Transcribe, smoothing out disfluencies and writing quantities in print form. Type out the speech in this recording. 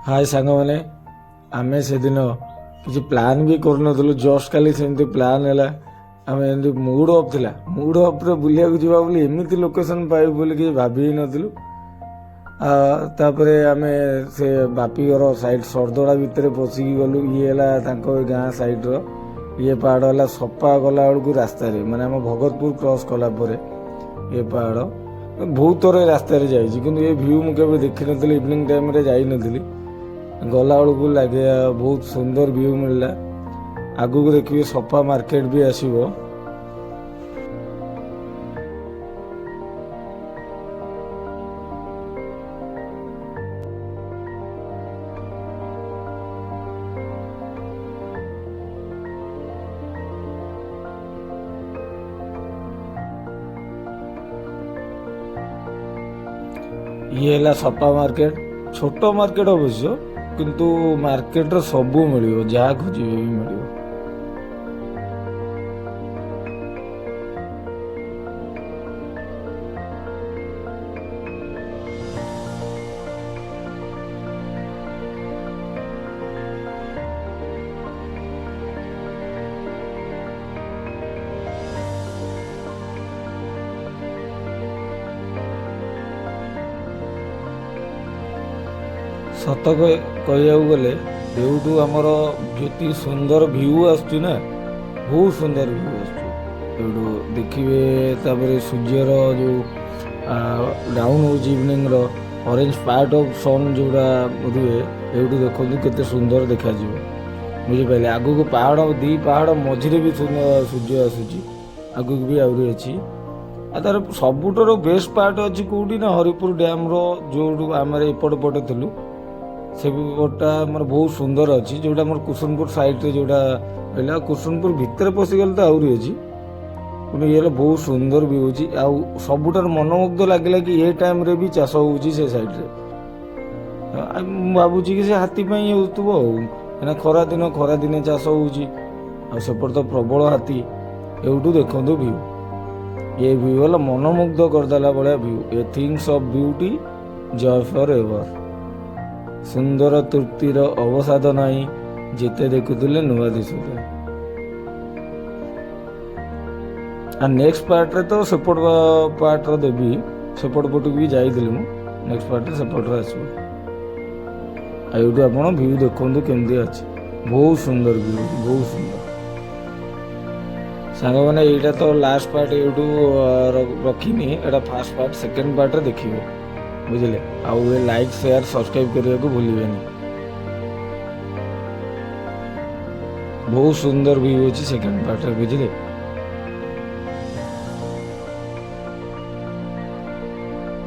ହାଏ ସାଙ୍ଗମାନେ, ଆମେ ସେଦିନ କିଛି ପ୍ଲାନ୍ ବି କରୁନଥିଲୁ। ଜଷ୍ଟ କାଲି ସେମିତି ପ୍ଲାନ୍ ହେଲା। ଆମେ ଏମିତି ମୁଡ୍ ଅଫ୍ ଥିଲା, ମୁଡ୍ ଅଫ୍ରେ ବୁଲିବାକୁ ଯିବା ବୋଲି ଏମିତି ଲୋକେସନ୍ ପାଇବୁ ବୋଲି କିଛି ଭାବି ହିଁ ନଥିଲୁ। ତାପରେ ଆମେ ସେ ବାପି ଘର ସାଇଡ଼୍ ସରଦୋଳା ଭିତରେ ପଶିକି ଗଲୁ। ଇଏ ହେଲା ତାଙ୍କ ଗାଁ ସାଇଡ଼୍ର ଇଏ ପାହାଡ଼ ହେଲା ସପା ଗଲା ବେଳକୁ ରାସ୍ତାରେ, ମାନେ ଆମ ଭଗତପୁର କ୍ରସ୍ କଲା ପରେ ଏ ପାହାଡ଼। ବହୁତ ଥର ଏ ରାସ୍ତାରେ ଯାଇଛି, କିନ୍ତୁ ଏ ଭ୍ୟୁ ମୁଁ କେବେ ଦେଖିନଥିଲି। ଇଭିନିଂ ଟାଇମ୍ରେ ଯାଇନଥିଲି। ଗଲାବେଳକୁ ଲାଗେ ବହୁତ ସୁନ୍ଦର ଭ୍ୟୁ ମିଳିଲା। ଆଗକୁ ଦେଖିବେ ସପା ମାର୍କେଟ ବି ଆସିବ। ଇଏ ହେଲା ସପା ମାର୍କେଟ। ଛୋଟ ମାର୍କେଟ ଅବଶ୍ୟ, କିନ୍ତୁ ମାର୍କେଟରେ ସବୁ ମିଳିବ, ଯାହା ଖୋଜିବେ ବି ମିଳିବ। ସତ କହିବାକୁ ଗଲେ ଏଉଠୁ ଆମର ଯେତିକି ସୁନ୍ଦର ଭ୍ୟୁ ଆସୁଛି ନା, ବହୁତ ସୁନ୍ଦର ଭ୍ୟୁ ଆସୁଛି ଏଇଠୁ ଦେଖିବେ। ତାପରେ ସୂର୍ଯ୍ୟର ଯେଉଁ ଡାଉନ୍ ହେଉଛି, ଇଭିନିଂର ଅରେଞ୍ଜ ପାର୍ଟ ଅଫ୍ ସନ୍ ଯେଉଁଟା ରୁହେ, ଏଇଠୁ ଦେଖନ୍ତୁ କେତେ ସୁନ୍ଦର ଦେଖାଯିବ, ବୁଝିପାରିଲେ? ଆଗକୁ ପାହାଡ଼, ଦୁଇ ପାହାଡ଼ ମଝିରେ ବି ସୂର୍ଯ୍ୟ ଆସୁଛି। ଆଗକୁ ବି ଆହୁରି ଅଛି। ଆଉ ତାର ସବୁଠାରୁ ବେଷ୍ଟ ପାର୍ଟ ଅଛି କେଉଁଠି ନା ହରିପୁର ଡ୍ୟାମ୍ର ଯେଉଁଠୁ ଆମର ଏପଟ ପଟେ ଥିଲୁ, ସେ ପଟଟା ଆମର ବହୁତ ସୁନ୍ଦର ଅଛି। ଯେଉଁଟା ଆମର କୁସୁନପୁର ସାଇଡ଼୍ରେ ଯେଉଁଟା ରହିଲା, କୁସୁନପୁର ଭିତରେ ପଶିଗଲେ ତ ଆହୁରି ଅଛି, କିନ୍ତୁ ଇଏ ହେଲା ବହୁତ ସୁନ୍ଦର ବି ହେଉଛି। ଆଉ ସବୁଠାରୁ ମନମୁଗ୍ଧ ଲାଗିଲା କି ଏ ଟାଇମ୍ରେ ବି ଚାଷ ହେଉଛି ସେ ସାଇଡ଼୍ରେ। ମୁଁ ଭାବୁଛି କି ସେ ହାତୀ ପାଇଁ ହେଉଥିବ ଆଉ, କାହିଁକିନା ଖରା ଦିନେ ଚାଷ ହେଉଛି ଆଉ ସେପଟେ ତ ପ୍ରବଳ ହାତୀ। ଏଇଠୁ ଦେଖନ୍ତୁ ଭ୍ୟୁ। ଏ ଭ୍ୟୁ ହେଲା ମନମୁଗ୍ଧ କରିଦେଲା ଭଳିଆ view. A things of beauty, joy for ever. ସୁନ୍ଦର ତୃପ୍ତିର ଅବସାଦ ନାହିଁ, ଯେତେ ଦେଖୁଥିଲେ ନୂଆ ଦିଶୁଥାଏ। ଆଉ ନେକ୍ସଟ ପାର୍ଟରେ ତ ସେପଟ ପାର୍ଟର ଦେବି। ସେପଟ ପଟକୁ ବି ଯାଇଥିଲି ମୁଁ। ନେକ୍ସଟ ପାର୍ଟରେ ସେପଟରେ ଆସିବ। ଆଉ ଏଇଠୁ ଆପଣ ଭ୍ୟୁ ଦେଖନ୍ତୁ କେମିତି ଅଛି। ବହୁତ ସୁନ୍ଦର ଭ୍ୟୁ, ବହୁତ ସୁନ୍ଦର। ସାଙ୍ଗମାନେ, ଏଇଟା ତ ଲାଷ୍ଟ ପାର୍ଟ ଏଇଠୁ ରଖିନି। ଏଇଟା ଫାର୍ଷ୍ଟ ପାର୍ଟ, ସେକେଣ୍ଡ ପାର୍ଟରେ ଦେଖିବେ, ବୁଝିଲେ? ଆଉ ଏ ଲାଇକ୍, ସେୟାର, ସବସ୍କ୍ରାଇବ୍ କରିବାକୁ ଭୁଲିବେନି। ବହୁତ ସୁନ୍ଦର ଭ୍ୟୁ ଅଛି ସେକେଣ୍ଡ ପାର୍ଟରେ, ବୁଝିଲେ?